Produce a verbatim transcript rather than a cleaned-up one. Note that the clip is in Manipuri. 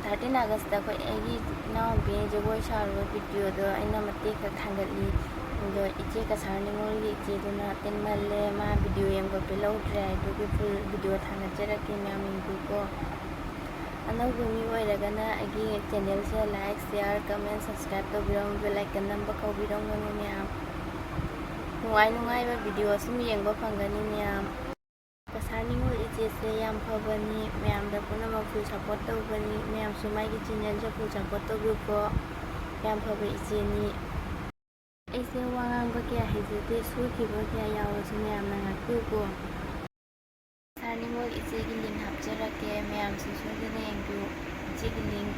Thirteen Augustꯇ ꯑꯩꯈꯣꯏ, ꯑꯩꯒꯤ ꯏꯅꯥꯎꯅꯨꯄꯤ ꯖꯒꯣꯏ ꯁꯥꯔꯨꯕ videoꯗꯣ ꯑꯩꯅ ꯃꯇꯦꯛ ꯈꯛ ꯊꯥꯡꯒꯠꯂꯤ꯫ ꯑꯗꯣ ꯏꯆꯦ ꯀꯁꯥꯔ ꯅꯤꯉꯣꯜꯒꯤ ꯏꯆꯦꯗꯨꯅ ꯇꯦꯟꯃꯜꯂꯦ, ꯃꯥ video ꯌꯦꯡꯕ ꯄꯦꯜꯍꯧꯗ꯭ꯔꯦ꯫ ꯑꯗꯨꯒꯤ full video ꯊꯥꯡꯒꯠꯆꯔꯛꯀꯦ, ꯃꯌꯥꯝ ꯌꯦꯡꯕꯤꯌꯨꯀꯣ꯫ ꯑꯅꯧꯕ ꯃꯤ ꯑꯣꯏꯔꯒꯅ ꯑꯩꯒꯤ channelꯁꯦ like, share, comment, subscribe ꯇꯧꯕꯤꯔꯝꯃꯨ, bell icon ꯅꯝꯕ ꯀꯥꯎꯕꯤꯔꯝꯒꯅꯨ ꯃꯌꯥꯝ꯫ ꯅꯨꯡꯉꯥꯏ ꯅꯨꯡꯉꯥꯏꯕ video ꯁꯨꯝ ꯌꯦꯡꯕ ꯐꯪꯒꯅꯤ ꯃꯌꯥꯝ꯫ ꯀꯁꯥꯔ ꯅꯤꯉꯣꯜ ꯏꯆꯦꯁꯦ ꯌꯥꯝ ꯐꯕꯅꯤ, ꯃꯌꯥꯝꯗ ꯄꯨꯝꯅꯃꯛ full support ꯇꯧꯕꯅꯤ, ꯃꯌꯥꯝꯁꯨ ꯃꯥꯒꯤ channelꯁꯦ full support ꯇꯧꯕꯤꯌꯨꯀꯣ꯫ ꯌꯥꯝ ꯐꯕ ꯏꯆꯦꯅꯤ꯫ ꯑꯩꯁꯦ ꯋꯥ ꯉꯥꯡꯕ ꯀꯌꯥ ꯍꯩꯖꯗꯦ, ꯁꯣꯏꯈꯤꯕ ꯀꯌꯥ ꯌꯥꯎꯔꯁꯨ ꯃꯌꯥꯝꯅ ꯉꯥꯛꯄꯤꯌꯨꯀꯣ꯫ ꯀꯁꯥꯔ ꯅꯤꯉꯣꯜ ꯏꯆꯦꯒꯤ link ꯍꯥꯞꯆꯔꯛꯀꯦ, ꯃꯌꯥꯝꯁꯨ ꯁꯣꯏꯗꯅ ꯌꯦꯡꯕꯤꯌꯨ꯫ ꯏꯆꯦꯒꯤ link